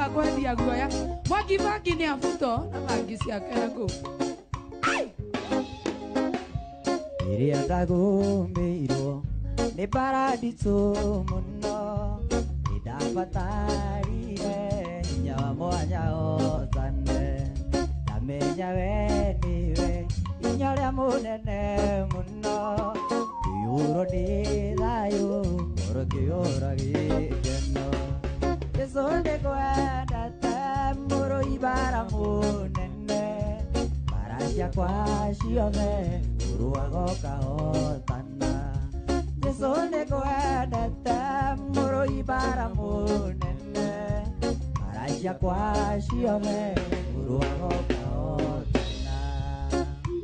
Aroka kwendia guoya. Mwangi bangi nĩ abuto na bangi ciake na kũu. Rĩrĩa ndagũmĩirwo nĩ paradiso mũno, nĩndabatarire hinya wa mwanya hotane. Ndamenya we nĩwe hinya ũrĩa mũnene mũno, kĩũrwo nĩ thayũ, ngoro kĩũra gĩkeno. Jesũ nĩngwendete mũrũi bara mũnene, bara ciakwa ciothe ũrũaga ũkahotana. Jesũ nĩngwendete mũrũi bara mũnene, bara ciakwa ciothe ũrũaga ũkahotana.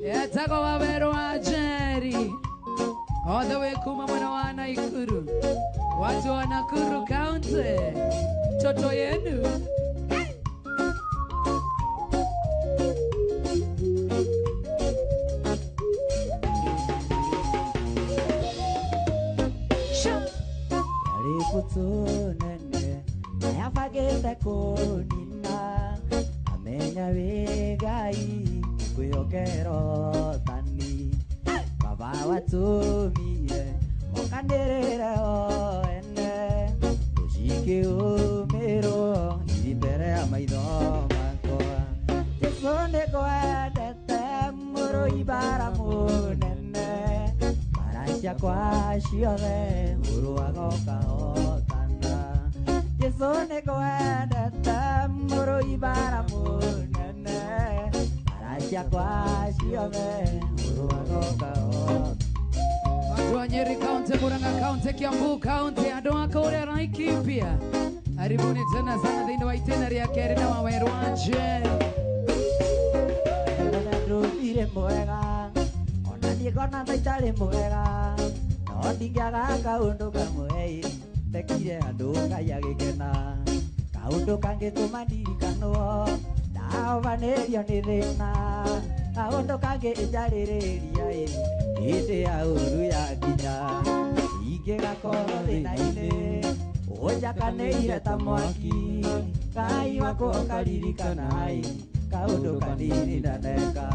Etagwo Wawerũ wa Njeri all the way kuma mwena wa Nakuru. Watu wa Nakuru County, toto yenu. Yarĩ mbũtũ nene na yabangĩte kũnina, amenya wĩ Ngai kwĩhokera ũtani. Baba watũmire mokanĩrĩre o ene, tũcikĩũmĩrwo iri mbere ya maitho makwa. Jesũ nĩngwendete mũrũi bara mũnene, bara ciakwa ciothe ũrũaga ũkahotana. Jesũ nĩngwendete mũrũi bara mũnene, bara ciakwa ciothe ũrũaga ũkahotana. Watu wa Nyeri County, Murang'a County, Kiambu County, andũ a kũrĩa Laikipia, karibuni tena sana thĩinĩ wa itĩna rĩa kerĩ na Wawerũ wa Njeri. Ona ndũthire mwega, ona niĩ ngona ta itarĩ mwega, no ndingĩaga kaũndũ kamwe ndekire andũ Ngai agĩkena. Kaũndũ kangĩtũma ndirikanwo ndahobanĩrio nĩ thĩna, kaũndũ kangĩnjarĩrĩria hĩndĩ ya ũru yakinya. Ingĩgakorwo thĩna-inĩ ũnjakanĩire ta mwaki, Ngai wakwa ũkaririkana kaũndũ kanini ndaneka.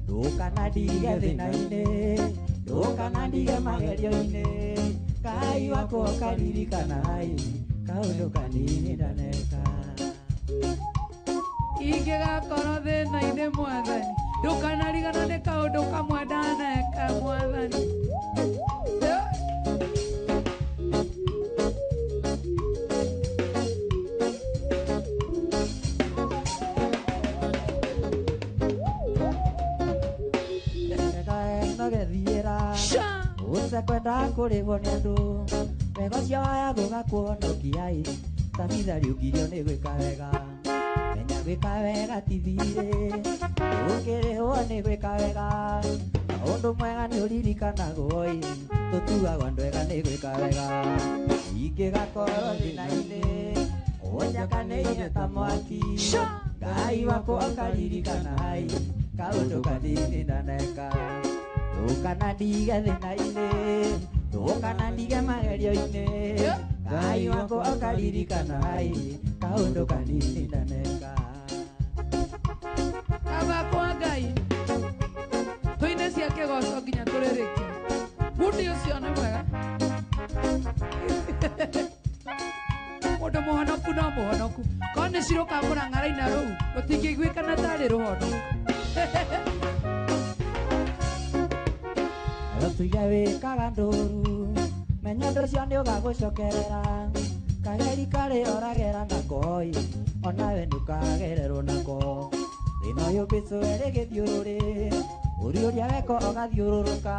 Ndũkanandige thĩna-inĩ, ndũkanandige magerio-inĩ, Ngai wakwa ũkaririkana kaũndũ kanini ndaneka. Ingĩgakorwo thĩna-inĩ mwathani, ndũkanarigana nĩ kaũndũ kamwe ndaneka mwathani. Nogethiĩra ũtekwenda kũrĩhwo nĩ andũ, wega ũcio waya gũgakuhonokia ta mitha riũkirio nĩ gwĩka wega. Menya gwĩka wega ti thirĩ, ũkĩrĩhwo nĩ gwĩka wega. Ũndũ mwega nĩ ũririkanagwo tũtuagwo andũ ega nĩ gwĩka wega. Ingĩgakorwo thĩna-inĩ ũnjakanĩire ta mwaki, Ngai wakwa ũkaririkana kaũndũ kanini ndaneka. Ndũkanandige thĩna-inĩ, ndũkanandige magerio-inĩ, Ngai wakwa ũkaririkana kaũndũ kanini ndaneka. Kaba kwa Ngai tũine cia kĩgoco nginya tũrĩrĩkie. Bundi ũcio nĩ mwega. Mũndũ mũhonoku no mũhonoku. Korwo nĩ cirũka mũrang'araina rũu rũtingĩiguĩkana tarĩ rũhonoku. Tuige wĩkaga ndũru, menya ũndũ ũcio nĩ ũgagũcokerera. Kageri karĩ oragera nako, onawe nĩũkagererwo nako. Thĩna ũyũ mbĩcũ ĩrĩ gĩthiũrũrĩ, ũri ũrĩa weka ũgathiũrũrũka.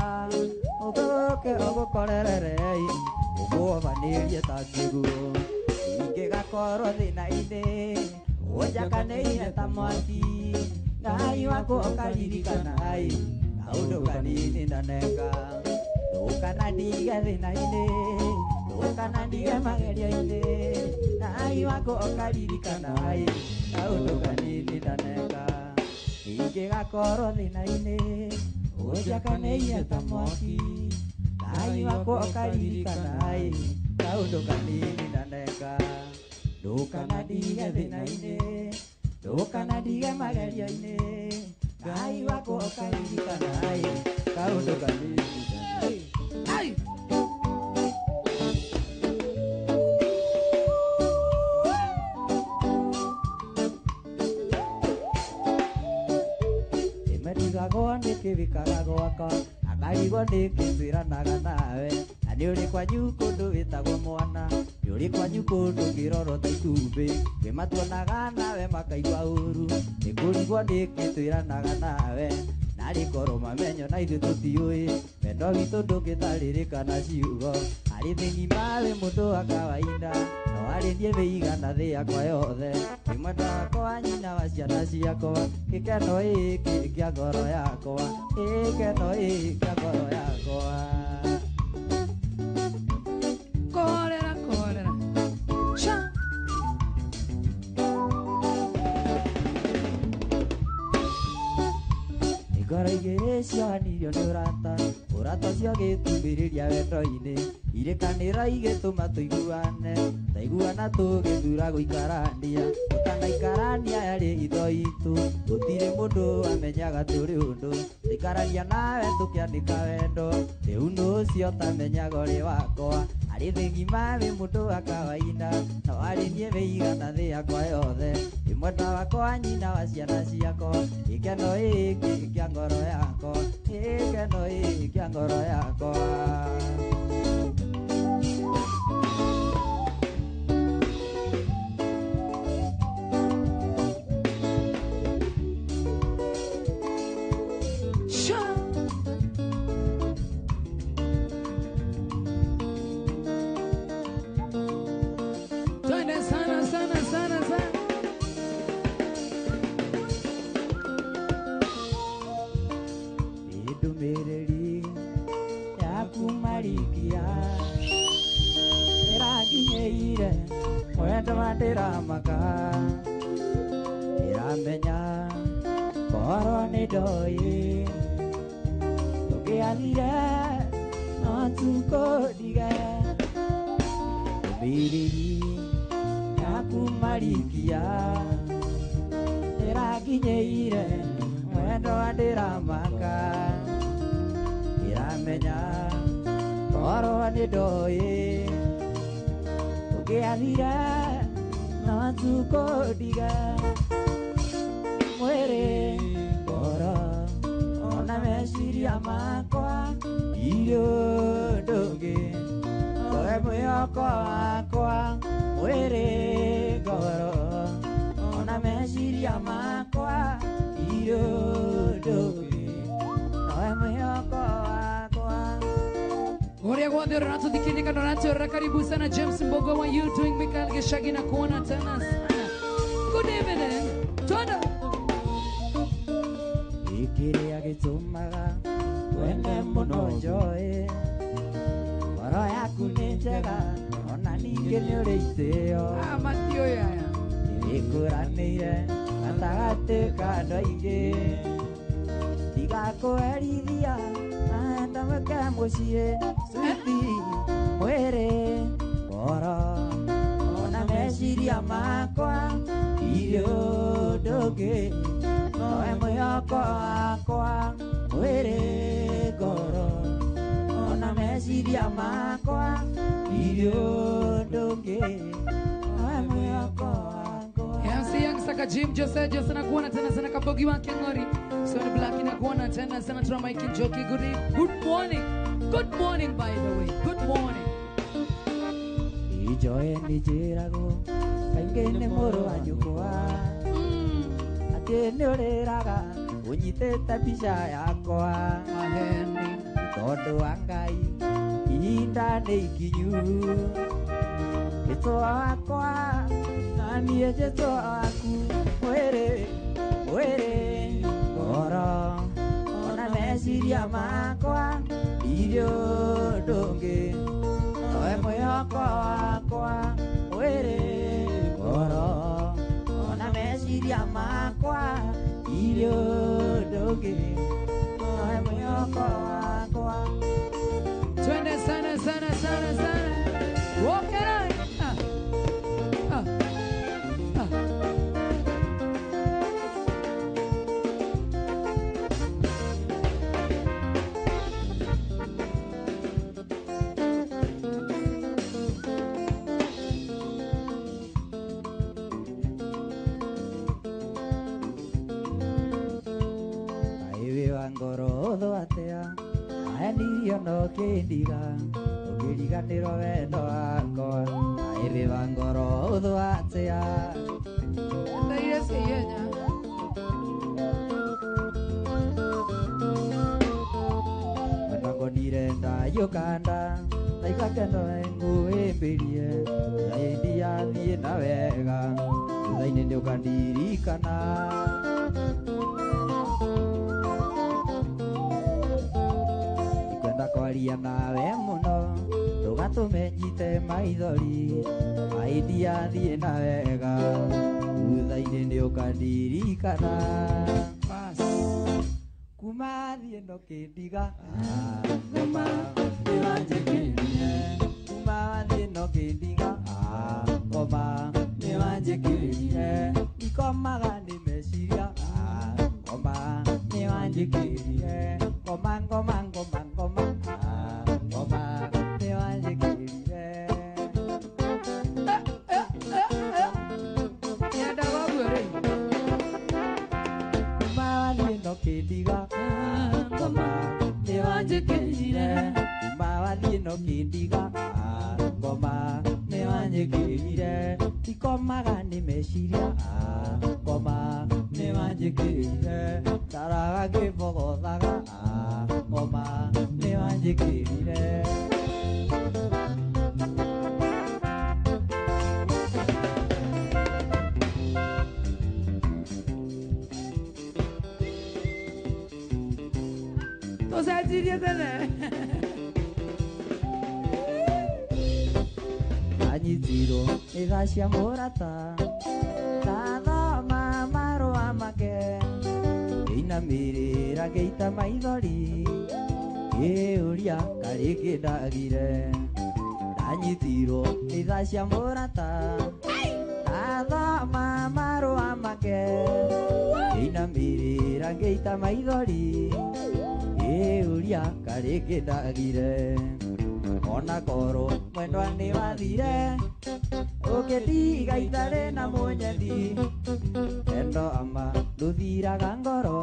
Ũgũke ũgũkorerere, ũkũobanĩrie ta kĩguũ. Ingĩgakorwo thĩna-inĩ, ũnjakanĩire ta mwaki, Ngai wakwa ũkaririkana kaũndũ kanini ndaneka. Ndũkanandige thĩna-inĩ, ndũkanandige magerio-inĩ, Ngai wakwa ũkaririkana kaũndũ kanini ndaneka. Ingĩgakorwo thĩna-inĩ, ũnjakanĩire ta mwaki, Ngai wakwa ũkaririkana kaũndũ kanini ndaneka. Ndũkanandige thĩna-inĩ, ndũkanandige magerio-inĩ. Ngai wakwa ũkaririkana kaũndũ kanini. Hey. Nĩmendigagwo nĩkĩ wĩkaga gwakwa, akarigwo nĩkĩ twĩranaga nawe. Na nĩ ũrĩ kwanyu kũndũ wĩtagwo mwana, nĩ ũrĩ kwanyu kũndũ kĩroro ta itumbĩ. Kwĩ matuonaga nawe makaigua ũru, nĩ kũrigwo nĩkĩ twĩranaga nawe. Narĩ korwo mamenyo na ithuĩ tũtiũĩ, wendo witũ ndũngĩtarĩrĩka na ciugo. Harĩ thĩ ng'ima wĩ mũndũ wa kawaida, no harĩ niĩ wĩigana thĩ yakwa yothe. Wĩ mwendwa wakwa nyina wa ciana ciakwa, gĩkeno gĩkĩ kĩa ngoro yakwa, gĩkeno gĩkĩ kĩa ngoro yakwa. Kũhorera, kũhorera. Cha. Ngoro igĩrĩ ciohanirio nĩ ũrata, ũrata ũcio ũgĩtumbĩrĩria wendo-inĩ. Irĩkanĩro igĩtũma tũiguane, twaiguana tũgĩthura gũikarania. Tũtanaikarania yarĩ hitho itũ, gũtirĩ mũndũ wamenyaga tũrĩ ũndũ. Tũikarania nawe tũkĩandĩka wendo, rĩu nũ ũcio ũtamenyaga ũrĩ wakwa. Harĩ thĩ ng'ima wĩ mũndũ wa kawaida, no harĩ niĩ wĩigana thĩ yakwa yothe. Wĩ mwendwa wakwa nyina wa ciana ciakwa, gĩkeno gĩkĩ kĩa ngoro yakwa, gĩkeno gĩkĩ kĩa ngoro yakwa. Cha. Twende sana sana sana sana. Ndũmĩrĩri yaku marikia ĩranginyĩire mwendwa ndĩramaka, ndĩramenya korwo nĩ ndoĩ tũngĩathire no tukũndige. Ndũmĩrĩri yaku marikia ĩranginyĩire mwendwa ndĩramaka, ndĩramenya korwo nĩ ndoĩ tũngĩathire no tukũndige. Mwĩrĩ ngoro ona meciria makwa irĩ ũndũ ũngĩ, nowe mwĩhoko wakwa. Mwĩrĩ ngoro ona meciria makwa irĩ ũndũ ũngĩ, nowe mwĩhoko wakwa. Ũrĩa guothe ũratũthikĩrĩria kana ũratwĩrora, karibu sana James Mbogo wa you doing Michael Gishagi na kuona tena sana. Good evening. Twende. Gĩkĩrĩa gĩtũmaga wende mũno njoĩ, ngoro yaku nĩ njega ona ningĩ nĩ ũrĩ itĩo. Ah, matiũĩ aya. Nĩwĩkũranĩire gatagatĩ ka andũ aingĩ, ndigakũherithia na ndamũke mũciĩ. Sweetie, mwĩrĩ ngoro ona meciria makwa irĩ ũndũ ũngĩ, nowe mwĩhoko wakwa. Mwĩrĩ ngoro ona meciria makwa irĩ ũndũ ũngĩ, nowe mwĩhoko wakwa. MC Young Saka Jim Jose Jose na kuona tena sana Kabogi wa Kengori. Sony Black na kuona tena sana tuna Mike Njoki. Good morning. Good morning by the way. Good morning. Ijoe nĩ njĩragwo kaingĩ nĩ mũrũ wa nyũkwa, atĩ nĩ ũrĩraga ũnyitĩte mbica yakwa. Maheni. Tondũ wa Ngai ihinda nĩ ikinyu, Jesũ wakwa na niĩ Jesũ waku. Mwĩrĩ mwĩrĩ ngoro ona meciria makwa irĩ ũndũ ũngĩ, nowe mwĩhoko wakwa. Mwĩrĩ ngoro ona meciria makwa irĩ ũndũ ũngĩ, nowe mwĩhoko wakwa. Twende sana sana sana sana. Walk it on. Ah. Ah. Ndakenirio no kĩndiga ũkĩriganĩrwo wendo wakwa aĩrĩ wa ngoro ũthũ atĩa. Ndaire ciihenya. Ngonire ndayũkanda ndaigua kendo ngũĩmbĩrie ĩndi yathiĩ na wega thutha-inĩ nĩũkandirikana. Ndikwenda kwaria nawe mũno ndũgatũme nyite maithori aĩndi yathiĩ na wega thutha-inĩ nĩũkandirikana. Bas. Kuma thiĩ no kĩndiga ngoma nĩwanjĩkĩrire kuma wathiĩ no kĩndiga ngoma nĩwanjĩkĩrire ikomaga nĩ meciria ngoma nĩwanjĩkĩrire ngoma ngoma ngoma ngoma ngoma nĩwanjĩkĩrire. Nyendaga ũguo rĩu. Kuma wathiĩ no kĩndiga ngoma nĩwanjĩkĩrire kuma wathiĩ no kĩndiga ngoma nĩwanjĩkĩrire ikomaga nĩ meciria ngoma nĩwanjĩkĩrire ndaraga ngĩbogothaga ngoma nĩwanjĩkĩrire. Tũcenjirie tene. Anyitirwo nĩ tha cia mũrata ndathoma marũa make ngĩinamĩrĩra ngĩita maithori ngĩũria karĩ kĩndagire. Ndanyitirwo nĩ tha cia mũrata ndathoma marũa make ngĩinamĩrĩra ngĩita maithori ngĩũria karĩ kĩndagire. Ona korwo mwendwa nĩ wathire ũkĩndiga itarĩ na mũnyendi wendo ama ndũthiraga ngoro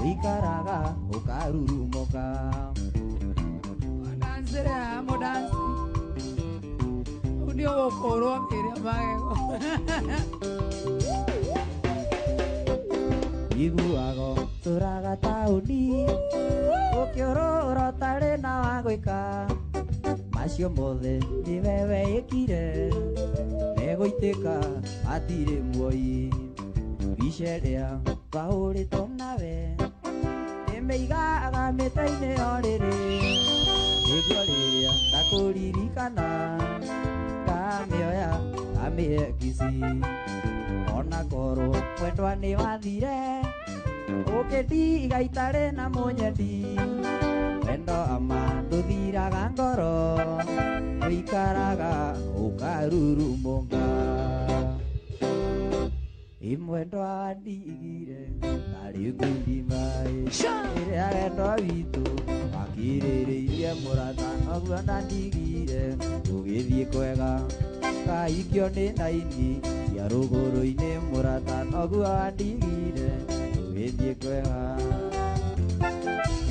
ũikaraga ũkarurumũka. Mũdancĩre haha mũdanci. Ũyũ nĩ ũgũkũrwo akĩrĩa magego. Iguago tũraga taũni ũkĩũrũra ũtarĩ na wa gwĩka macio mothe nĩwe weĩkire megũitĩka matirĩ muoyi mbica ĩrĩa twahũrĩtwo nawe ndĩmĩigaga mĩtĩ-inĩ o rĩrĩ nĩguo rĩrĩa ndakũririkana ngamĩoya ngamĩhe kici. Ona korwo mwendwa nĩ wathire ũkĩndiga itarĩ na mũnyendi wendo ama ndũthiraga ngoro ũikaraga ũkarurumũka. Ĩ mwendwa wandigire ndarĩ ngundi maĩ ĩrĩa wendo witũ wakirĩrĩirie mũrata noguo ndandigire gũgĩthiĩ kwega kaikio nĩ naini cia rũgũrũ-inĩ mũrata noguo wandigire gũgĩthiĩ kwega.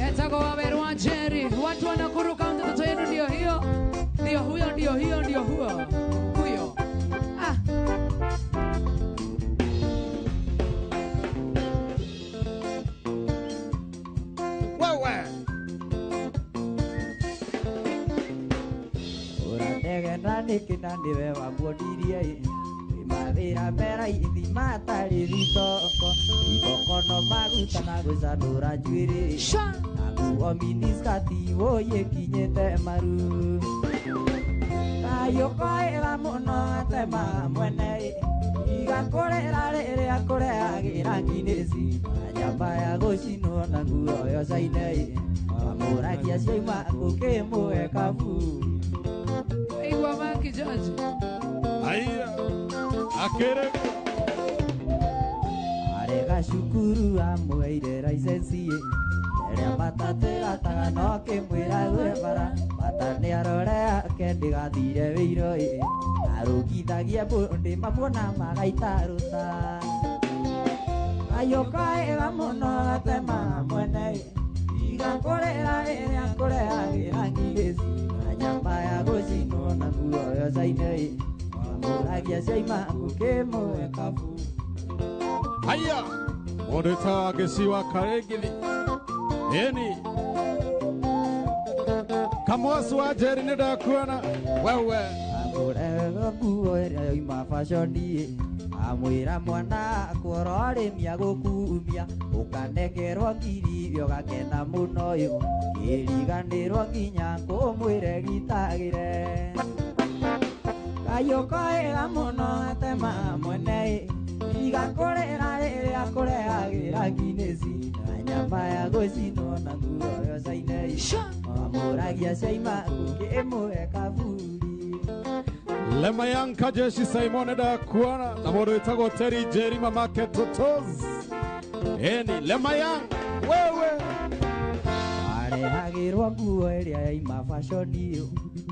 Etagwo Waweru wa Njeri. Watu wa Nakuru County, toto yenu ndio hiyo, ndio huyo, ndio hiyo, ndio huo huyo. Ah. Wewe Ũranegena nĩkĩ na nĩwe wamuonirie wĩ mawĩra meraithi matarĩ thitoko ithoko no maguta na gũcanũra njuĩrĩ Sha. na nguo miniskati wũyĩkinyĩte maru kayũkoĩra mũno gatema mwene igakũrĩra rĩrĩa kũrehagĩra nginĩci na njamba ya gũcinwo na nguo yocaine wamũragia ciauma gũkĩmũhe kabu. Igua Maki George. Aya akere Arega cukuru amũheire license ĩrĩa matatĩgataga no kĩmwĩra gwe bara bata nĩ arore ake ndĩgathire wĩiro arũgithagie mbũndĩ mamuona magaita rũta kayũkaĩga mũno gatema mwene Tiga kũrĩra rĩrĩa kũrehagĩra ngirĩci na nyama ya gũcinwo na nguo yocaine wamũragia ciaima kũkĩmũhe kabu. Haya. Mũndũ wĩtagwo Gĩciwa Karĩngithi. Ĩni. Kamwasu wa Njeri nĩ ndakuona. Wewe. Amũrehe nguo ĩrĩa yoima baconi amwĩra mwana akũrorĩmia gũkumia ũkanengerwo ngiri ũgakena mũno yo kĩriganĩrwo nginya kũmwĩre gitagĩre kayũ koĩga mũno atema mwene tiga kũrĩra rĩrĩa kũrehagĩra nginĩci na nyama ya gũcinwo na nguo yocaine wamũragia ciaima kũkĩmũhe kaburi. Lemayan Kajeshi Simon ndakuona na mũndũ wĩtagwo Terry Njeri mamake Totos. Ĩni Lemayan wewe. Arehagĩrwo nguo ĩrĩa yaima baconi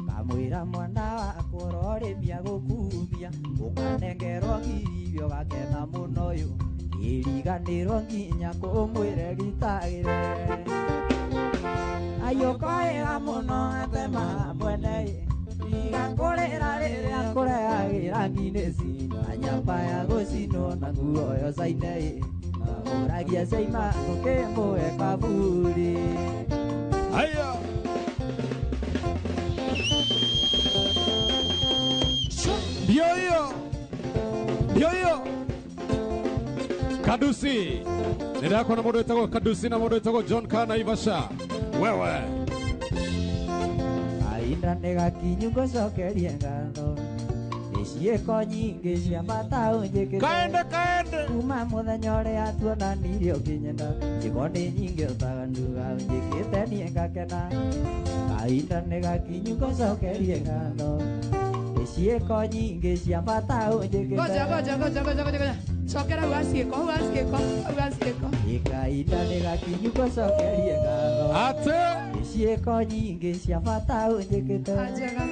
kamwĩra mwana wakwa ũrorĩmia gũkumia ũkanengerwo ngiri ũgakena mũno yo kĩriganĩrwo nginya kũmwĩre gitagĩre ayũ koĩga mũno atema mwene tiga kũrĩra rĩrĩa kũrehagĩra nginĩci na nyama ya gũcinwo na nguo yocaine mamũragia ciaima kũkĩmũhe kaburi. Haya. Ndio hiyo. Ndio hiyo. Kadusi. Nĩndakona mũndũ wĩtagwo Kadusi na mũndũ wĩtagwo John Kana Ivasha. Wewe. Kahinda nĩ gakinyu ngũcokerie ngatho nĩ ciĩko nyingĩ cia bata ũnjĩkĩte. Kaende kaende. Kuma mũthenya ũrĩa tuonanirie ũkĩnyenda ciĩko nĩ nyingĩ ũtaganduga ũnjĩkĩte niĩ ngakena. Kahinda nĩ gakinyu ngũcokerie ngatho nĩ ciĩko nyingĩ cia bata ũnjĩkĩte. Ngoja ngoja ngoja ngoja ngoja ngoja. Cokera hau aciĩko hau aciĩko hau aciĩko. Kahinda nĩ gakinyu ngũcokerie ngatho Ate. nĩ ciĩko nyingĩ cia bata ũnjĩkĩte. Anjega.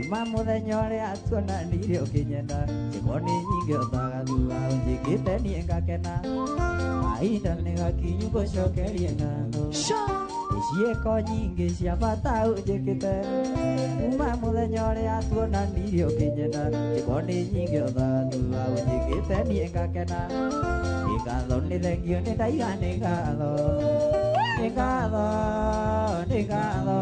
Kuma mũthenya ũrĩa tuonanirie ũkĩnyenda ciĩko nĩ nyingĩ ũtagathua ũnjĩkĩte niĩ ngakena. Kahinda nĩ gakinyu ngũcokerie ngatho nĩ ciĩko nyingĩ cia bata ũnjĩkĩte. Kuma mũthenya ũrĩa tuonanirie ũkĩnyenda ciĩko nĩ nyingĩ ũtagathua ũnjĩkĩte niĩ ngakena. Nĩ ngatho nĩ thengio nĩ ndaiga nĩ ngatho nĩ ngatho nĩ ngatho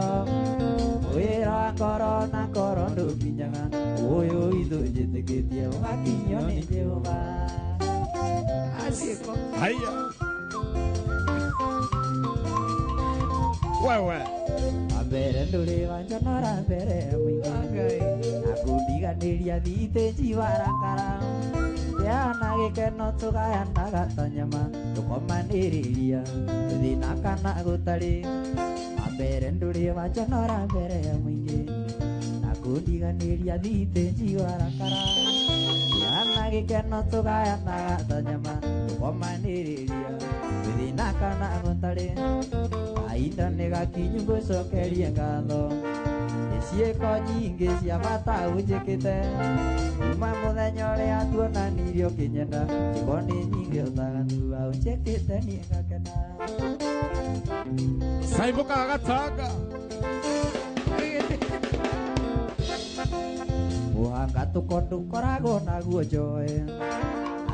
wĩra wa ngoro na ngoro ndũkinyaga ũyũ witũ njĩtĩkĩtie ũgakinyio nĩ Jehova. Aciĩko. Haya. Wewe. Ambere ndũrĩ wanjonora mbere ya mũingĩ Ngai. na kũndiganĩria thitĩnji warakara Tiana gĩkeno tũgayanaga ta nyama tũkomanĩrĩria thĩna kana gũtarĩ. Ambere ndũrĩ wanjonora mbere ya mũingĩ na kũndiganĩria thitĩnji warakara Tiana gĩkeno tũgayanaga ta nyama tũkomanĩrĩria thĩna kana gũtarĩ. Kahinda nĩ gakinyu ngũcokerie ngatho nĩ ciĩko nyingĩ cia bata ũnjĩkĩte. Kuma mũthenya ũrĩa tuonanirie ũkĩnyenda ciĩko nĩ nyingĩ ũtagathua ũnjĩkĩte niĩ ngakena. Saimboka gatanga. Mũhanga tũko ndũkoragwo naguo njoe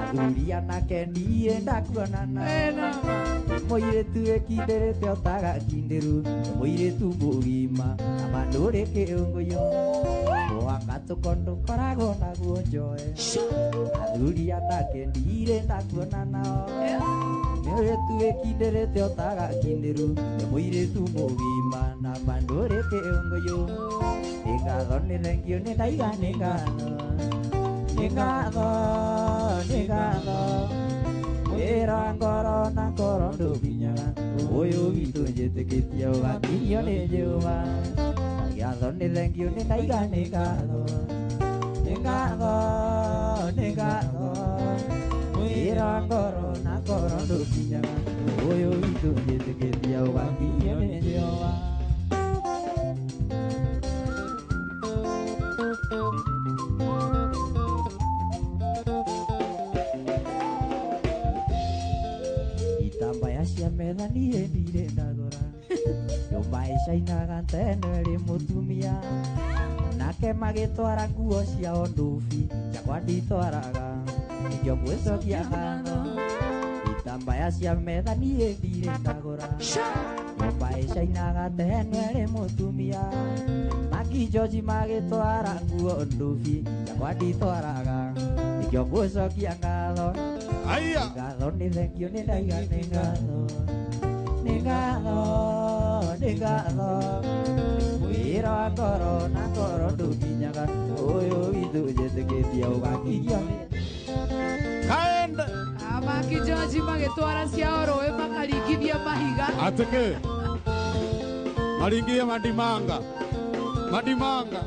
athuri anake niĩ ndakuonana. Ena. Nĩ mũirĩtu wĩkindĩrĩte ũtagakindĩru nĩ mũirĩtu mũgima na mandũrĩ kĩũngũyũ. Mũhanga tũko ndũkoragwo naguo njoe athuri anake ndirĩ ndakuona nao. Nĩ mũirĩtu wĩkindĩrĩte ũtagakindĩru nĩ mũirĩtu mũgima na mandũrĩ kĩũngũyũ. Nĩ ngatho nĩ thengio nĩ ndaiga nĩ ngatho nĩ ngatho nĩ ngatho wĩra wa ngoro na ngoro ndũkinyaga ũyũ witũ njĩtĩkĩtie ũgakinyio nĩ Jehova. Ngatho nĩ thengio nĩ ndaiga nĩ ngatho nĩ ngatho nĩ ngatho wĩra wa ngoro na ngoro ndũkinyaga ũyũ witũ njĩtĩkĩtie ũgakinyio nĩ Jehova. Itambaya cia metha niĩ ndirĩ ndagũra Icainaga tene ĩrĩ mũtumia nake magĩtwara nguo ciao ndubi ciakwa nditwaraga nĩkĩo ngwĩcokia ngatho itambaya cia metha niĩ ndirĩ ndagũra nyũmba ĩcainaga tene ĩrĩ mũtumia Maki George magĩtwara nguo ndubi ciakwa nditwaraga nĩkĩo ngwĩcokia ngatho. Aya. Ngatho nĩ thengio nĩ ndaiga nĩ ngatho nĩ ngatho nĩ ngatho mwĩra wa ngoro na ngoro ndũkinyaga ũyũ witũ njĩtĩkĩtie ũgakinyia. Kaende. Maki George magĩtwara ciao rũĩ makaringithia mahiga. Ateke. Maringie mandimanga. Mandimanga.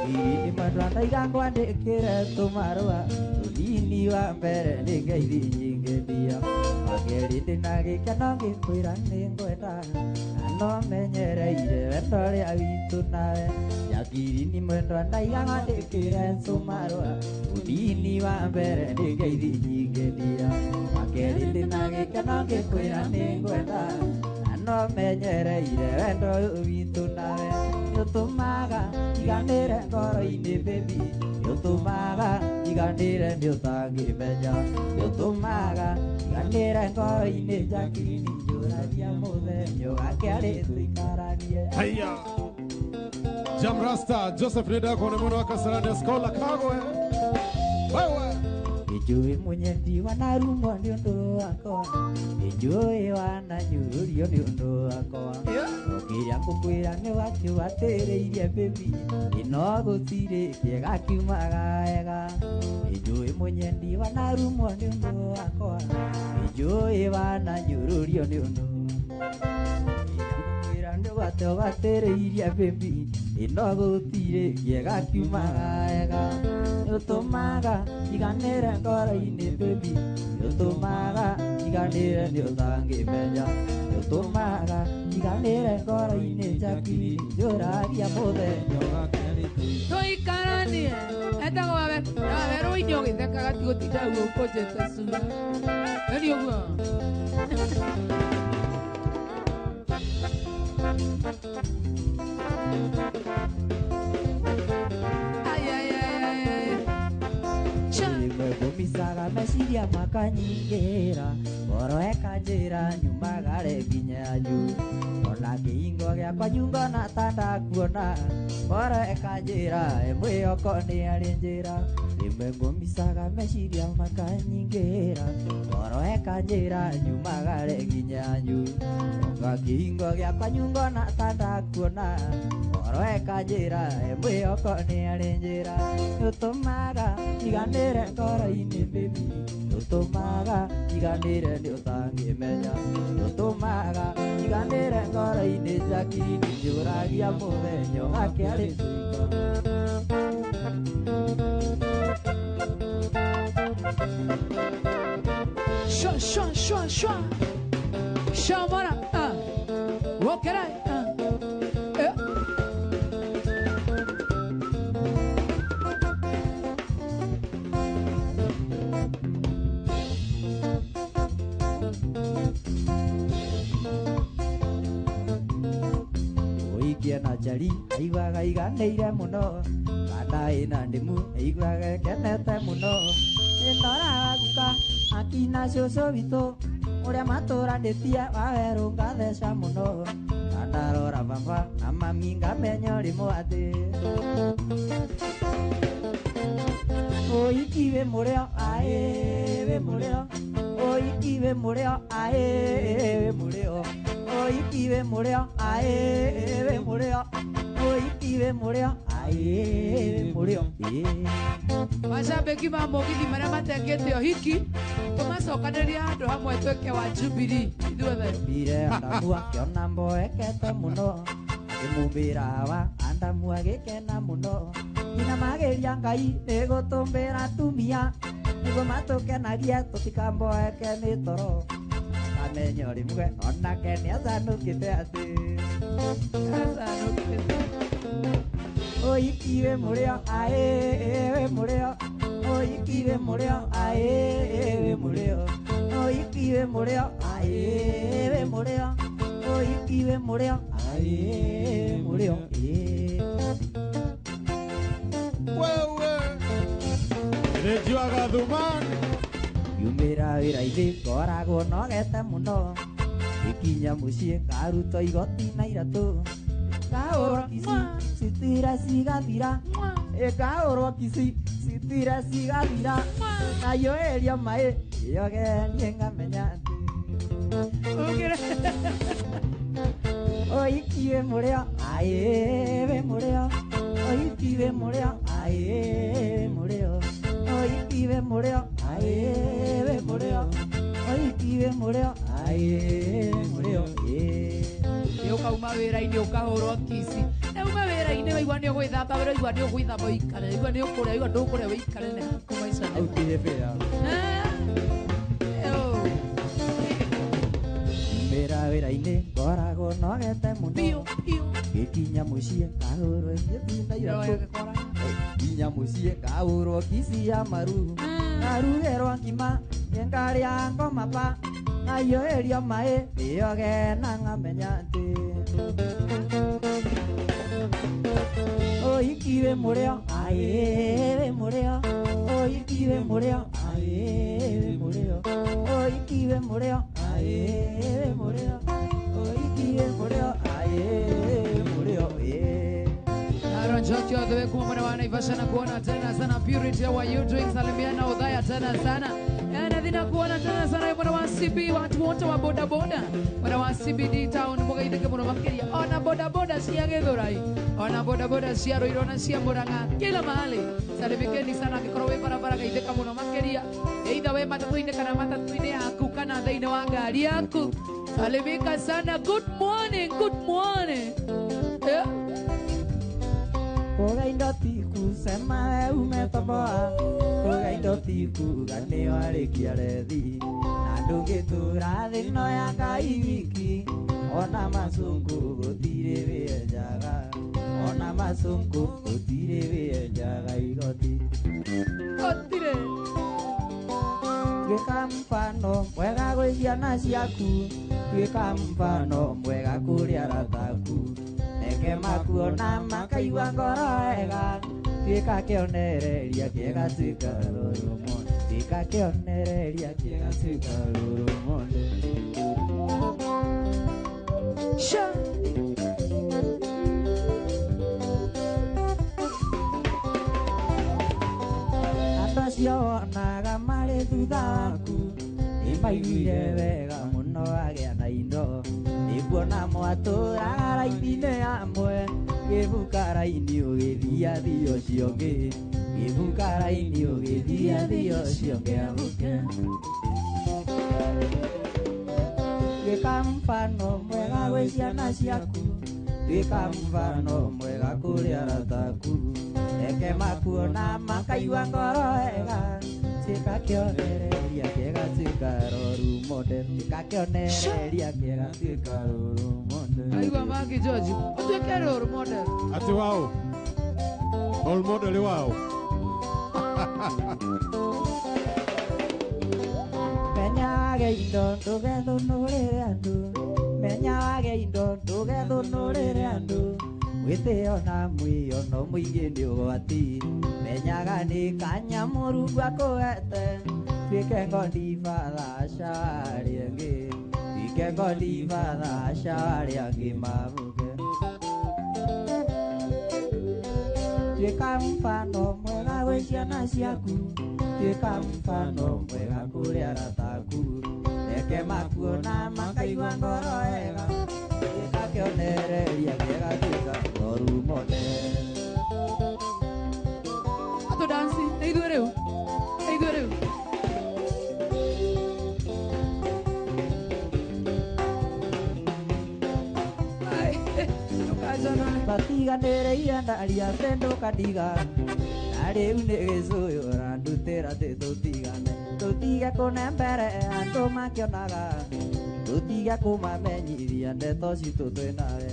Ni mwendwa ndaiga ngwandĩkĩre tũmarũa tũnini wa mbere nĩ ngeithi nyingĩ ndia wa kerĩ ndĩna gĩkeno ngĩkwĩra nĩ ngwenda na no menyereire wendo ũrĩa witũ nawe Jacqueline mwendwa ndaiga ngwandĩkĩre tũmarũa tũnini wa mbere nĩ ngeithi nyingĩ ndia wa kerĩ ndĩna gĩkeno ngĩkwĩra nĩ ngwenda na no menyereire wendo ũyũ witũ nawe nĩũtũmaga njiganĩre ngoro-inĩ baby nĩũtũmaga njiganĩre nĩũtangĩmenya nĩũtũmaga njiganĩre ngoro-inĩ Jacqueline njũragia mũthenya ũgakĩarĩ tũikaranie. Haya. Jam Rasta Joseph Neda kone mwana wa Kasarani Scholar Kagwe. Wewe. Nĩnjũĩ mũnyendi wanarumwo nĩ ũndũ wakwa nĩnjũĩ wananyũrũrio nĩ ũndũ wakwa kĩrĩa ngũkwĩra nĩ atĩ watĩrĩirie baby ĩno gũtirĩ kĩega kiumaga wega nĩnjũĩ mũnyendi wanarumwo nĩ ũndũ wakwa nĩnjũĩ wananyũrũrio nĩ ũndũ ngũkwĩra nĩ atĩ watĩrĩirie baby ĩno gũtirĩ kĩega kiumaga wega nĩũtũmaga njiganĩre ngoro-inĩ baby nĩũtũmaga njiganĩre nĩũtangĩmenya nĩũtũmaga njiganĩre ngoro-inĩ Jacqueline njũragia mũthenya Tũikaranie. Etagwo Waweru ũine ũgĩthekaga ti gũtinda ũguo ũkũnjĩte cura. Ĩni ũguo. Ai, ai, ai, ai, ai. Cha. Rĩmwe ngũmicaga meciria makanyingĩra ngoro ĩkanjĩra nyumagare nginya nju ona kĩhingo gĩakwa nyungona ta ndakuona ngoro ĩkanjĩra mwĩhoko nĩ arĩ njĩra rĩmwe ngũmicaga meciria makanyingĩra ngoro ĩkanjĩra nyumagare nginya nju ona kĩhingo gĩakwa nyungona ta ndakuona ngoro ĩkanjĩra mwĩhoko nĩ arĩ njĩra nĩũtũmaga njiganĩre ngoro-inĩ baby nĩũtũmaga njiganĩre nĩũtangĩmenya nĩũtũmaga njiganĩre ngoro-inĩ Jacqueline njũragia mũthenya ũgakĩarĩ Shwa, shwa, shwa, shwa. Shwa mwana. Wokera. Eh. Ũikie na njari aiguaga iganĩire mũno kana ĩna ndĩmu aiguaga ĩkenete mũno nĩndoraga guka akina cũcũ witũ ũrĩa matũranĩtie wawerũ ngatheca mũno na ndarora baba na mami ngamenya ũrĩ mwathĩ ũiki wĩ mũrĩo aĩ wĩ mũrĩo ũiki wĩ mũrĩo aĩ wĩ mũrĩo ũiki wĩ mũrĩo aĩ wĩ mũrĩo ũiki wĩ mũrĩo aĩ wĩ mũrĩo ĩĩ. Mashabiki ma mũgithi marĩa matekĩte ũhiki tũmacokanĩrie handũ hamwe twĩke wa Jubilee ithuothe. Mbire Adamu akĩona mboekete mũno akĩmũmbĩra Hawa Adamu agĩkena mũno nginya mageria Ngai nĩ gũtũmbĩra atumia nĩguo matũkenagie tũtikamboeke nĩ toro akamenya ũrĩmwe onake nĩacanũkĩte atĩ Acanũkĩte. Ũiki wĩ mũrĩo aĩ wĩ mũrĩo ũiki wĩ mũrĩo aĩ wĩ mũrĩo ũiki wĩ mũrĩo aĩ Aĩ wĩ mũrĩo ũhiki wĩ mũrĩo aĩ wĩ mũrĩo ĩĩ. Wewe Rejuaga Dhuman. Yumĩra wĩra-inĩ ngoragwo nogete mũno gĩkinya mũciĩ ngarutwo igoti na iratũ ngahũrwo kici citira cigathira ngahũrwo kici citira cigathira naiyũĩrio maĩ ĩyogenie ngamenya atĩ ũhiki wĩ mũrĩo aĩ wĩ mũrĩo ũhiki wĩ mũrĩo aĩ wĩ mũrĩo ũhiki wĩ mũrĩo aĩ wĩ mũrĩo ũhiki wĩ mũrĩo aĩ wĩ mũrĩo ĩĩ. Nĩ ũkauma wĩra-inĩ ũkahũrwo kici na uma wĩra-inĩ waigua nĩ ũgwĩthamba waigua nĩ ũgwĩthamba ũikare waigua nĩ ũkũrĩa waigua ndũkũrĩa ũikare nĩ haku maica Hau ti hĩbĩa. Yumĩra wĩra-inĩ ngoragwo nogete mũno biũ biũ gĩkinya mũciĩ ngahũrwo igoti na iratũ nginya mũciĩ ngahũrwo kici ya maru ngarugĩrwo ngima ngarĩa ngoma pa ngaiyũĩrio maĩ ĩyoge na ngamenya atĩ ũhiki wĩ mũrĩo aĩ wĩ mũrĩo ũhiki wĩ mũrĩo aĩ wĩ mũrĩo ũhiki wĩ mũrĩo aĩ wĩ mũrĩo ũhiki wĩ mũrĩo aĩ wĩ mũrĩo ĩĩ. Aaron Joki all the way kuma mwana wa Naivasha na kuona tena sana. Purity, how are you doing? Salimiana Udhaya tena sana. Nadhina kuona tena sana mwana wa CB, watu wote wa boda boda. Mwana wa CBD town mugaithike muno makiria. Ona boda boda cia Githurai, ona boda boda cia Ruiru na cia Murang'a, kila mahali. Salimikeni sana angikorwo wi barabara gaithika muno makiria. Either we matatu-inĩ kana matatu-inĩ yaku kana thĩinĩ wa ngari yaku. Salimika sana. Good morning, good morning. Yeah. Kuga indo ti kusema we umetoboa kuga indo ti kuga nĩ warĩkia rethi na ndũngĩtũra thĩ ĩno ya Ngai wiki ona macungu gũtirĩ wĩenjaga ona macungu gũtirĩ wĩenjaga igoti Gũtirĩ. Tuĩka mfano mwega gwĩ ciana ciaku tuĩka mfano mwega kũrĩ arata aku reke makuona makaigua ngoro wega tuĩka kĩonereria kĩega tuĩka role model tuĩka kĩonereria kĩega tuĩka role model. Sure. Andũ acio wonaga marĩ thutha waku nĩ maiguire wega mũno wagĩa na indo nĩkuona mwatũraga raini-inĩ amwe gĩbuka raini ũgĩthiĩ athii ũcio ũngĩ gĩbuka raini ũgĩthiĩ athii ũcio ũngĩ abuke. Tuĩka mfano mwega gwĩ ciana ciaku tuĩka mfano mwega kũrĩ arata aku reke makuona makaigua ngoro wega tuĩka kĩonereria kĩega tuĩka role model tuĩka kĩonereria kĩega tuĩka role model. Aigua Maki George, ũtuĩke role model. Ati wao role model wao. Menya wage indo ndũgethũnũrĩre andũ menya wage indo ndũgethũnũrĩre andũ wĩtĩo na mwĩo no mũingĩ nĩ ũgwati menyaga nĩ kanyamũrungu akũhete tuĩke ngondi batha aca arĩa angĩ tuĩke ngondi batha aca arĩa angĩ mabuke. Tuĩka mfano mwega gwĩ ciana ciaku tuĩka mfano mwega kũrĩ arata aku reke makuona makaigua ngoro wega tuĩka kĩonereria kĩega tuĩka role model. Atũ dance, nĩ ithuĩ rĩu. Nĩ ithuĩ rĩu. Ai, ndũkanjonoe. Twatiganĩire ndaria atĩ ndũkandiga na rĩu nĩ gĩcũyũ ũrandutĩra atĩ tũtigane tũtige kũne mbere andũ makĩonaga tũtige kũmamenyithia ndeto citũ twĩ nawe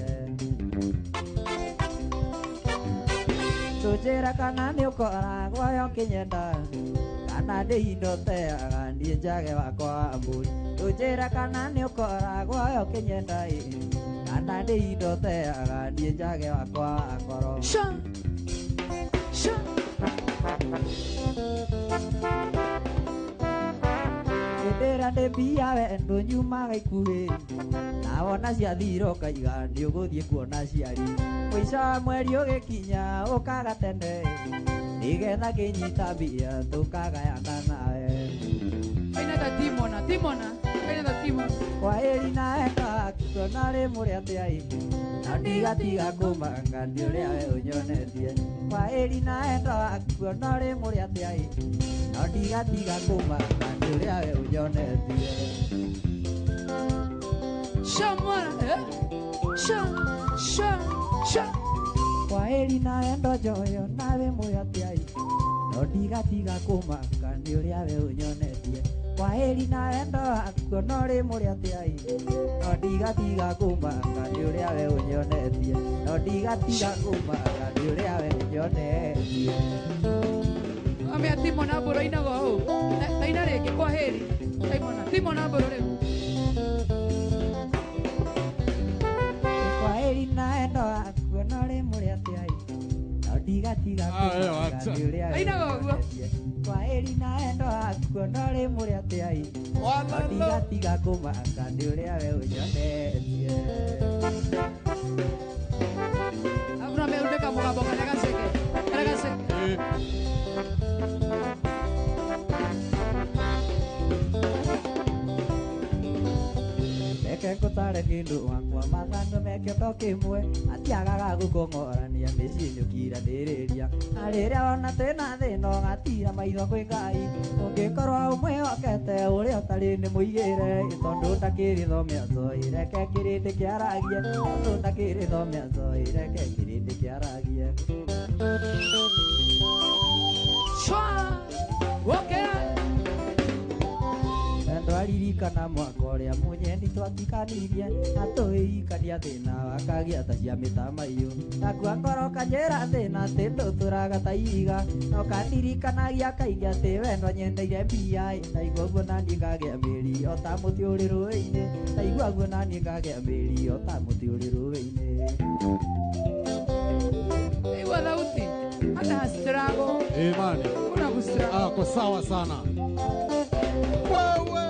tũnjĩre kana nĩ ũkoragwo yo ũkĩnyenda kana nĩ indo teaga niĩ njage wakwa wa mbũri Ũnjĩra kana nĩ ũkoragwo ũkĩnyenda ĩ kana nĩ indo teaga niĩ njage wakwa wa ngoro. Sha. Sha. Hĩndĩ ĩrĩa ndĩ mbia wendo nyumaga ikuhĩ na wona ciathira ũkaiga nĩ ũgũthiĩ kuona aciari. Mũico wa mweri ũgĩkinya ũkaga tene nĩgetha ngĩnyita mbia tũkagayana nawe. Kaina ta Timona, Timona, kaina ta Timona. Kwaheri na enda aku tuona rĩ mũrĩ atĩa ĩ na ndigatiga kũmanga nĩ ũrĩa we ũnyonetie. Kwaheri na enda aku tuona rĩ mũrĩ atĩa ĩ na ndigatiga kũmanga nĩ ũrĩa we ũnyonetie. Sha mwana, eh? Sha, sha, sha. Kwaheri na endo njoyo nawe mũrĩ atĩa ĩ no ndigatiga kũmaka nĩ ũrĩa we ũnyonetie. Kwaheri na endo aku no rĩ mũrĩ atĩa ĩ no ndigatiga kũmaka nĩ ũrĩa we ũnyonetie. No ndigatiga kũmaka nĩ ũrĩa we ũnyonetie. Amea Timona mbũrũ inaga ũũ. Taina rĩngĩ kwaheri. Timona, Timona mbũrũ rĩu. Kwaheri na endo aku no rĩ mũrĩ atĩa ĩ no ndigatiga kũmaka nĩ ũrĩa we Ainaga ũguo. ũnyonetie. Kwaheri na endo aku no rĩ mũrĩ atĩa ĩ no ndigatiga kũmaka nĩ ũrĩa we ũnyonetie. Hakuna meundeka mũgambo kana gaceke. Kana gaceke. Reke ngũtare kĩndũ wakwa mathando meke to kĩmwe matiagaga gũkũng'orania mĩciĩ nĩũkiranĩrĩria na rĩrĩa wona twĩna thĩna ũgatira maitho kwĩ Ngai ũngĩkorwo ũmwĩhokete ũrĩa ũtarĩ nĩ mũigĩre tondũ ndakĩrĩ thome njohi reke kĩrĩndĩ kĩaragie tondũ ndakĩrĩ thome njohi reke kĩrĩndĩ kĩaragie. Shwa. Okay. Ndwaririkana mwaka ũrĩa mũnyendi twatikanirie na tũgĩikania thĩna wakagĩa ta cia mĩtamaiyũ nakua ngoro kanjĩra thĩna atĩ ndũtũraga ta ihiga no kandirikanagia kaingĩ atĩ wendo nyendeire mbia ndaigua guo naniĩ ngagĩa mĩri o ta mũtĩ ũrĩ rũĩ-inĩ ndaigua guo naniĩ ngagĩa mĩri o ta mũtĩ ũrĩ rũĩ-inĩ. Igua thauti. Hata hastrago. Imani. Kuna kustrago. Ako sawa sana. Wewe.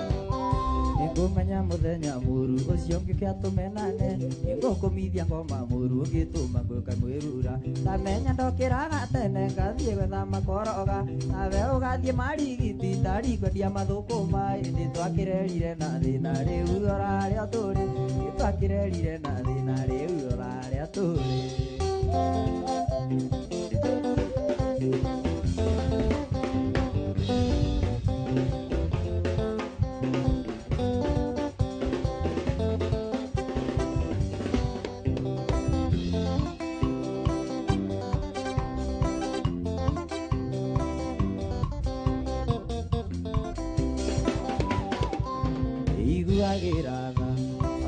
Nĩngũmenya mũthenya mũru ũcio ũngĩke atũmenane nĩngũkũmithia ngoma mũru ũngĩtũma ngũka mwĩrura ndamenya ndokĩraga tene ngathiĩ gwetha makoroga nawe ũgathiĩ marigiti ndarikwendia mathũkũma ĩndĩ twakĩrerire na thĩna rĩu rora harĩa tũrĩ ĩ twakĩrerire na thĩna rĩu rora harĩa tũrĩ. Iguagĩra tha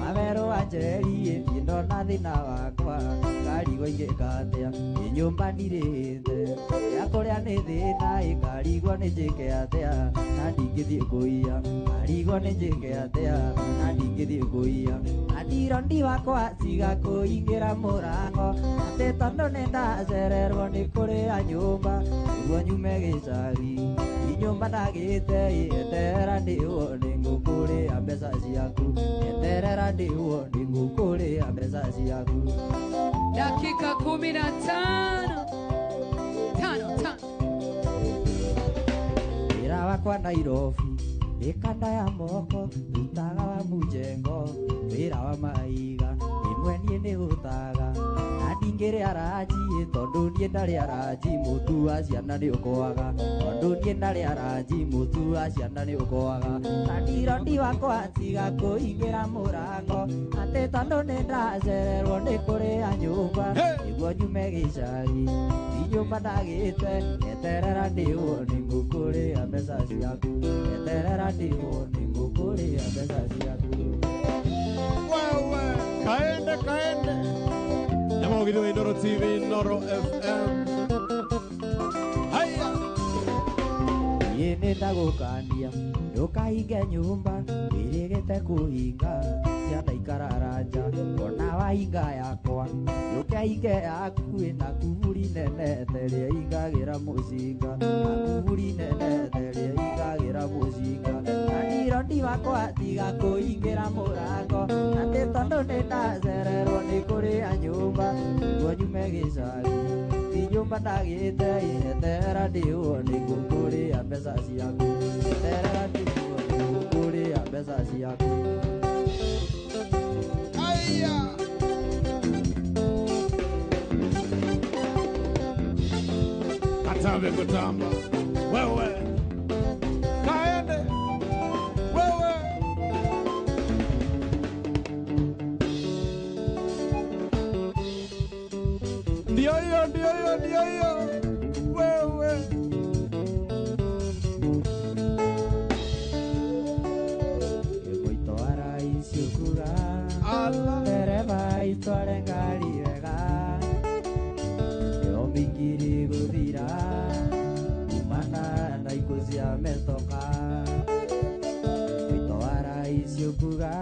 wawerũ wa njeri niĩ ndona thĩna wakwa ngarigwo ingĩka atĩa ĩ nyũmba ndirĩte ya kũrĩa nĩ thĩna ĩ ngarigwo nĩ njĩke atĩa na ndingĩthiĩ kũiya ngarigwo nĩ njĩke atĩa na ndingĩthiĩ kũiya na ndirondi wakwa tiga kũingĩra mũrango atĩ tondũ nĩ ndacererwo nĩ kũrĩa nyũmba nĩguo nyume gĩcagi nyũmba ndagĩte eterera ndĩwo nĩngũkũrĩa mbeca ciaku eterera ndĩwo nĩngũkũrĩa mbeca ciaku. Dakika 15. Tano, tano. Wĩra wakwa Nairobi mĩkanda ya moko ndutaga wa mũjengo wĩra wa maiga ĩmwe niĩ nĩhũtaga na ndingĩrĩa ranji tondũ niĩ ndarĩa ranji mũtu wa ciana nĩ ũkwaga tondũ niĩ ndarĩa ranji mũtu wa ciana nĩ ũkwaga na ndirondi wakwa tiga kũingĩra mũrango atĩ tondũ nĩ ndacererwo nĩ kũrĩa nyũmba nĩguo nyume gĩcagi nyũmba ndagĩte eterera ndĩwo nĩngũkũrĩa mbeca ciaku eterera ndĩwo nĩngũkũrĩa mbeca ciaku. Wewe kaende kaende. Nyamogitho wa Inooro TV, Inooro FM. Haya. Ĩĩ ndagũkania ndũkahinge nyũmba wĩrĩgĩte kũhinga ciana ikararanja ona wahinga yakwa ndũkahinge yaku ĩna kuburi nene teria ingagĩra mũcinga na kuburi nene teria ingagĩra mũcinga na ndirondi wakwa tiga kũhingĩra mũrango atĩ tondũ nĩndacererwo nĩ kũrĩa nyũmba nĩguo nyume gĩcagi ti nyũmba ndagĩte etera ndĩũo nĩguo kũrĩa mbeca ciaku eterera ndĩũo nĩguo kũrĩa mbeca ciaku. Aya. Katambe kutamba. Wewe. Kaende. Wewe. Ndio hiyo, ndio hiyo, ndio hiyo. Wewe. Ĩgũitwara iciũkuga Ala. ndereba itware ngari wega ĩyo mĩingĩ gũthira kumana na ikuũ cia metoka ĩgũitwara iciũkuga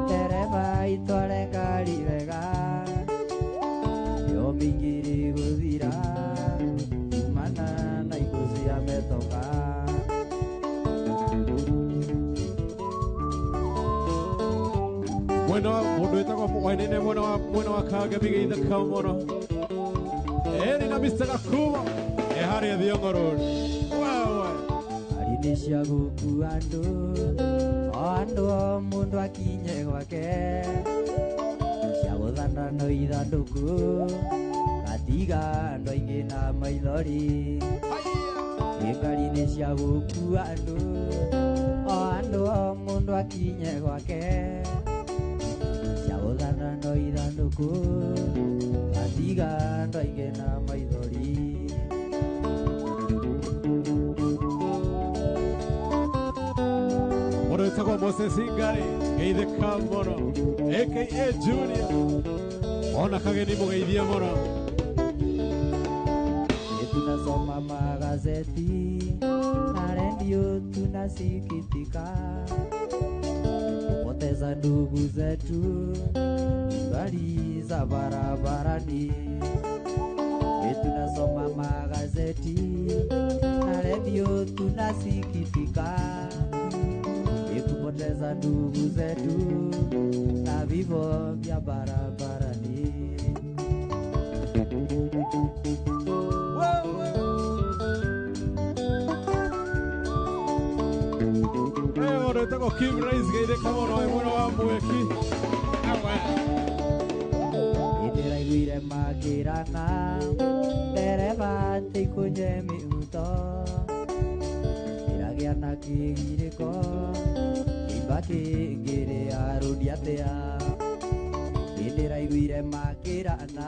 ndereba itware ngari wega ĩyo mĩingĩ gũthira kumana na ikuũ cia metoka. Mwena wa mundu witagwo Wainene mwena wa Kage bigeithĩka mũno. Ĩni na Mr. Gakumo e harĩa Thiong'o Road. Wewe. Ngari nĩ cia gũkua andũ o andũ o mũndũ akinye gwake cia gũthanda no ithandũkũ gatiga andũ aingĩ na maithori. Aya. Ĩ ngari nĩ cia gũkua andũ o andũ o mũndũ akinye gwake cia gũthanda no ithandũkũ gatiga andũ aingĩ na maithori. Mũndũ wĩtagwo Moses Ngari geithĩka mũno aka Junior ona kageni mũgeithie mũno. Ĩ tunasoma magazeti na redio tunasikitika kupoteza ndugu zetu gari za barabarani. Ĩ tunasoma magazeti na redio tunasikitika ĩ kupoteza ndugu zetu na vifo vya barabarani. Wewe. Eh, mũndũ wĩtagwo Kim Rais geithĩka mũno e mwena wa Mweki. Awe. Ndĩraiguire makĩrana ndereba atĩ ikũnje mĩhuto ndĩragĩa na kĩgirĩko kĩimba kĩngĩrĩa rũni atĩa. Ndĩraiguire makĩrana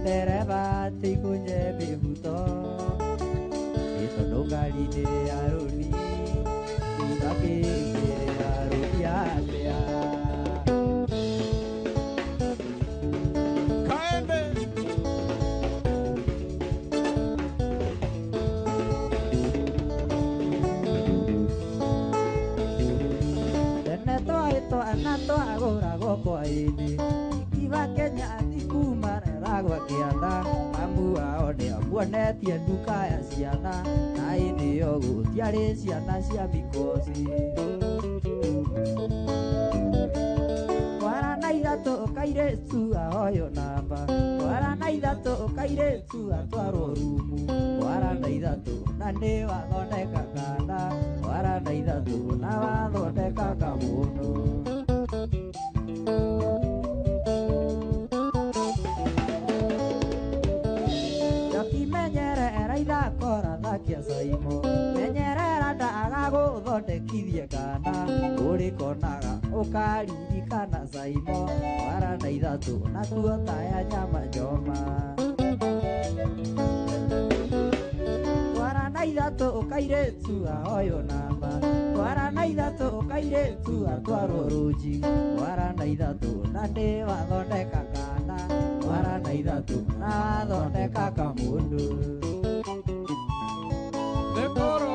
ndereba atĩ ikũnje mĩhuto ĩ tondũ ngari nĩ ya rũni kĩimba kĩngĩrĩa rũni atĩa. Kaende. Tene twarĩ twana twagũragwo kwa-inĩ ikiba Kenya thikumarera gwa kĩanda mamu wao nĩamuonetie nduka ya ciana na hĩndĩ ĩyo gũtiarĩ ciana cia mikosi. Twara na ithatũ kairĩtu ahoywo namba twara na ithatũ kairĩtu atwarwo rumu twara na ithatũ na nĩ wathondeka kanda twara na ithatũ na wathondeka kamũndũ. Njokimenyerera ithakora thakia Saimo menyerera ndaga gũthondekithie kana ũrĩkonaga ũkaririkana Saimo twara na ithatũ na tuota ya nyama njoma twara na ithatũ kairĩtu ahoywo namba twara na ithatũ kairĩtu atwarwo rũji twara na ithatũ na nĩ wathondeka kana twara na ithatũ na wathondeka kamũndũ. Dekoro.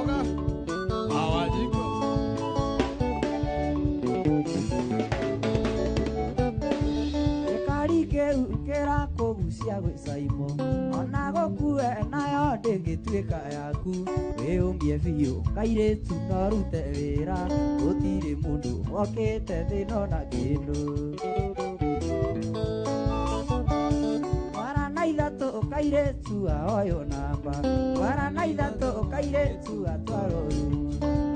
kĩu kĩrakũgucia gwĩcaimo ona gũkue nayo ndĩngĩtuĩka yaku wĩyũmie biũ kairĩtu no rute wĩra gũtirĩ mũndũ wokĩte thĩna na kĩndũ Wara na ithatũ kairĩtu ahoywo namba wara na ithatũ kairĩtu atwarwo rumu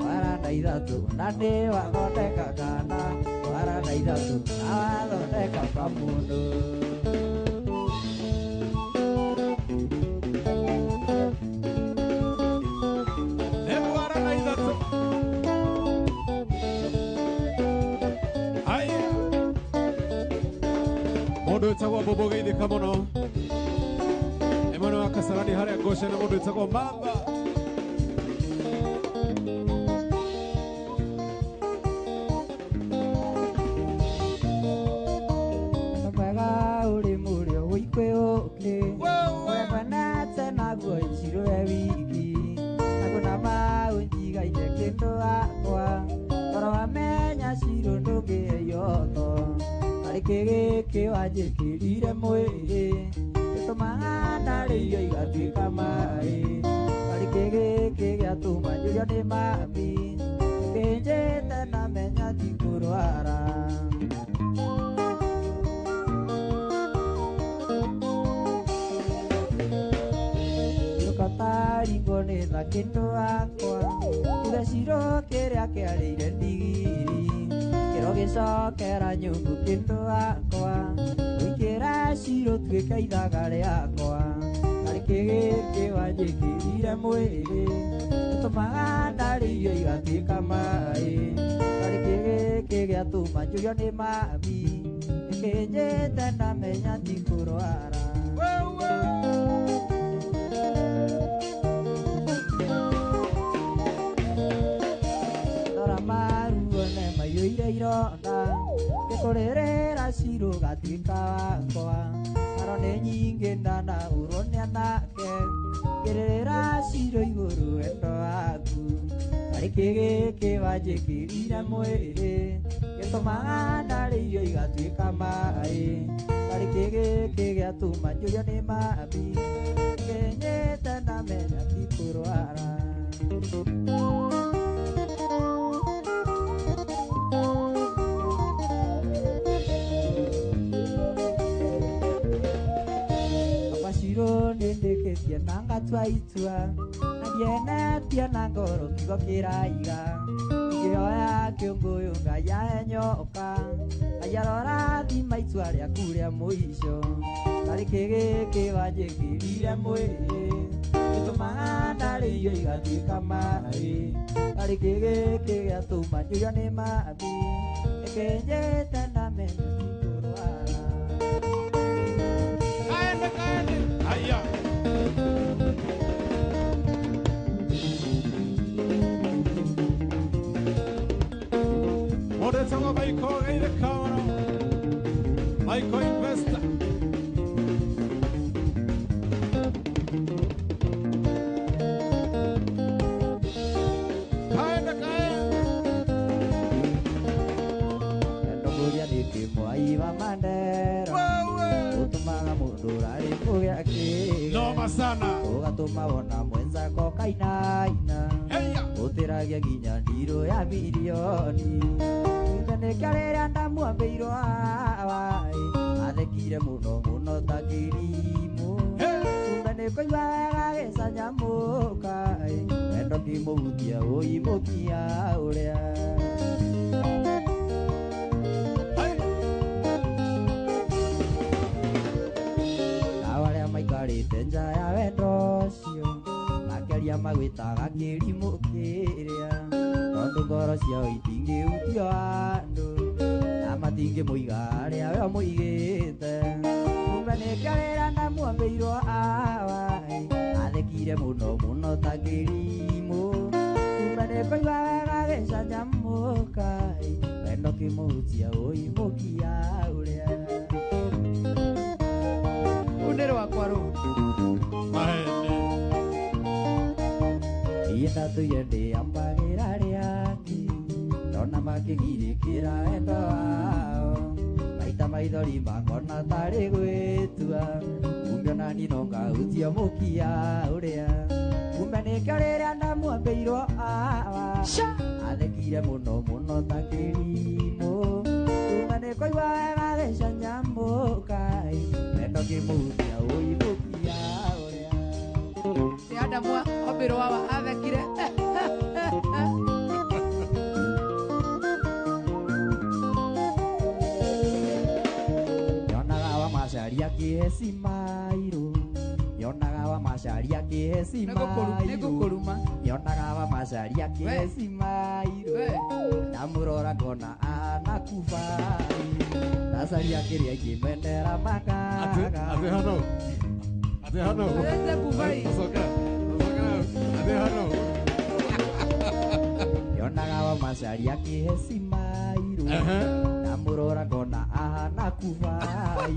wara na ithatũ na nĩ wathondeka kana wara na ithatũ na wathondeka kamũndũ Nĩ wara na ithatũ. Aya. Mũndũ wĩtagwo Bobo geithĩka mũno. Nĩ mwena wa Kasarani harĩa Ngocene na mũndũ wĩtagwo Mamba. Mwega ũrĩ mũrĩo ũikwĩ ũkĩ Wewe. Mwenete naguo icirwe wiki nakuna mau njigaine kĩndũ wakwa toro wamenya ciro ndũngĩyoto arĩ kĩgĩkĩ wanjĩkĩrire mwĩrĩ gĩtũmaga ndarĩ irio igatuĩka maĩ arĩ kĩgĩkĩ gĩatũma njũrio nĩ mami kĩnjĩte na menya tikũrwara. Ũkataringwo nĩ tha kĩndũ wakwa uge ciro kĩrĩa kĩarĩire ndigiri kĩro gĩcokera nyũngũ kĩndũ wakwa ũikĩra ciro tuĩke ithaga rĩakwa arĩ kĩgĩkĩ wanjĩkĩrire mwĩrĩ gĩtũmaga ndarĩ irio igatuĩka maĩ arĩ kĩgĩkĩ gĩatũma njũrio nĩ mami nĩkĩnjĩte ndamenya tikũrwara. Wewe. Rora maruo ne maiyũire ironda ngĩkũrĩrĩra ciro gatuĩka wakwa aro nĩ nyingĩ ndanahũrwo nĩ anake ngĩrĩrĩra ciro igũrũ wendo waku arĩ kĩgĩkĩ wanjĩkĩrire mwĩrĩ gĩtũmaga ndarĩ irio igatuĩka maĩ arĩ kĩgĩkĩ gĩatũma njũrio nĩ mami kĩnyĩte ndamenya tikũrwara. Baba Ciro nĩndĩkĩtie na ngatua itua na ndienetie na ngoro kiugo kĩraiga ngĩoya kĩũngũyũ Ngai ahe nyoka Ngai arorathima itua rĩaku rĩa mũico tarĩ kĩgĩkĩ wanjĩkĩrire mwĩrĩ gĩtũmaga ndarĩ irio igatuĩka maĩ tarĩ kĩgĩkĩ gĩatũma njũrio nĩ mami nĩkĩnjĩte ndamenya tikũrwara. Kaende kaende. Aya. Mũndũ wĩtagwo Michael geithĩka mũno. Michael Investor. Kaende kaende. Ndũngũria nĩkĩ mwai wa Mandera Wewe. ũtũmaga mũndũ ũrarĩ kũgĩa kĩga Noma sana. ũgatũma wona mwenzako kainaina Heya. ũtĩragia nginya ndirũ ya mirioni Ithe nĩkĩo rĩrĩa ndamwambĩirwo hawaĩ athekire mũno mũno ta kĩrimũ Hey. Kumbe nĩkũigua wega gĩcanyamũka wendo kĩmũhutia ũimũkia ũrĩa. Hey. Nao arĩa maikarĩte nja ya wendo ũcio makĩaria magwĩtaga kĩrimũ kĩrĩa tondũ ngoro ciao itingĩhutio andũ na matingĩmũiga harĩa we mũigĩte kumbe nĩkĩo rĩrĩa ndamwambĩirwo awaĩ athekire mũno mũno ta kĩrimũ kumbe nĩkũigua wega gĩcanjamũka wendo kĩmũhutia ũimũkia ũrĩa. Unere wakwa rũ. Maene. Niĩ ndatũire ndĩambagĩra arĩa angĩ ndona makĩgirĩkĩra wendo wao maita maingĩ. Maithori makona tarĩ gwĩtua kumbe nani no ngahutia mũkia ũrĩa kumbe nĩkĩo rĩrĩa ndamwambĩirwo awa athekire mũno mũno ta kĩrimũ kumbe nĩkũigua wega gĩcanjamũka wendo kĩmũhutia ũimũkia ũrĩa Nĩ Adamu ombirwo awa athekire. Nyonaga wa macaria kĩhecimairũ nyonaga wa macaria kĩhecimairũ Nĩngũkũruma. Nyonaga wa macaria kĩhecimairũ We. ndamũrora ngona anakubai ndacaria kĩrĩa ingĩmwendera Ate makaga ate hano. Ate hano. Ete kuvai. Acoka. Acoka. Ate hano. Nyonaga wa macaria kĩhecimairũ Ehe. ndamũrora ngona ahana kubai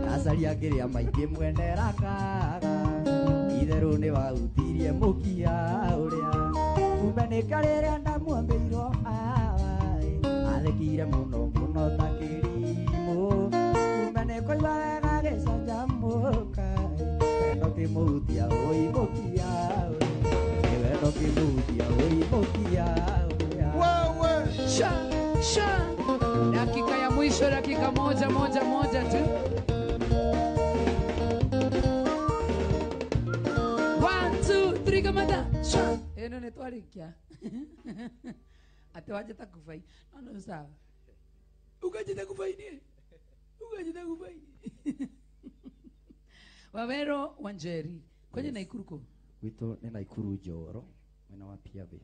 ndacaria kĩrĩa maingĩ mwendera kaga itherũ nĩ wahutirie mũkia ũrĩa kumbe nĩkĩo rĩrĩa ndamwambĩirwo awa athekire mũno mũno ta kĩrimũ kumbe nĩkũigua wega gĩcanjamũka wendo kĩmũhutia ũimũkia ũrĩa wendo kĩmũhutia ũimũkia ũrĩa Wewe. Sha, sha. Dakika ya mwisho, dakika moja moja moja tu. 1 2 3 kamata. Sha. Eno nĩ twarĩkia. Atĩ wanjĩta kubai. No no sawa. Ukanjĩta kubai niĩ. Ukanjĩta kubai. Wawero Wanjeri. Kwenye Yes. Naikuru ko? Gwitũ nĩ Naikuru Njoro mwena wa Piabe.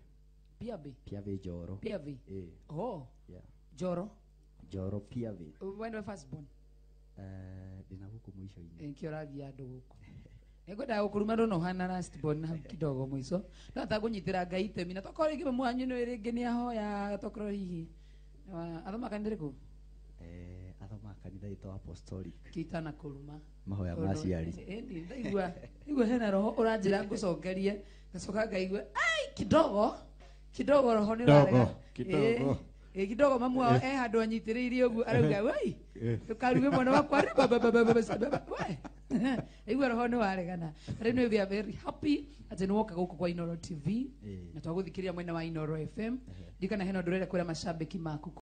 Piabe. Piabe Njoro. Piabe. Eh, Oh, yeah. Njoro. Njoro Piabe. Wewe nĩwe first born. Ndĩna gũkũ mũico-inĩ. Nkĩo ũrathiĩ andũ gũkũ. Nĩngwendaga gũkũruma ndona ũhana last born hau kidogo mũico. No atagũnyitĩra Ngai itemi na tokorwo rĩngĩ mamu wanyu nĩ rĩngĩ nĩ ahoya tokorwo hihi. Athomaga kanitha rĩkũ? Athomaga kanitha ĩtagwo Apostolic. Kĩitana kũruma. Mahoya ma aciari. Ĩni ndaigua ndaigua hena roho ũranjĩra ngũcokerie ngacoka ngaigua ai kidogo kidogo roho nĩ ũrarega. Kidogo, kidogo. Ĩ kidogo mamu wao e handũ anyitĩrĩirie ũguo arauga wei Eh. ndũkaruge mwana wakwa rĩ ba ba ba ba ba ba ba we igua roho nĩ waregana. Rĩu nĩ we are very happy atĩ nĩ woka gũkũ kwa Inooro TV Eh. na twagũthikĩrĩria mwena wa Inooro FM. Ndikana hena ũndũ ũrenda kwĩra mashabiki maku.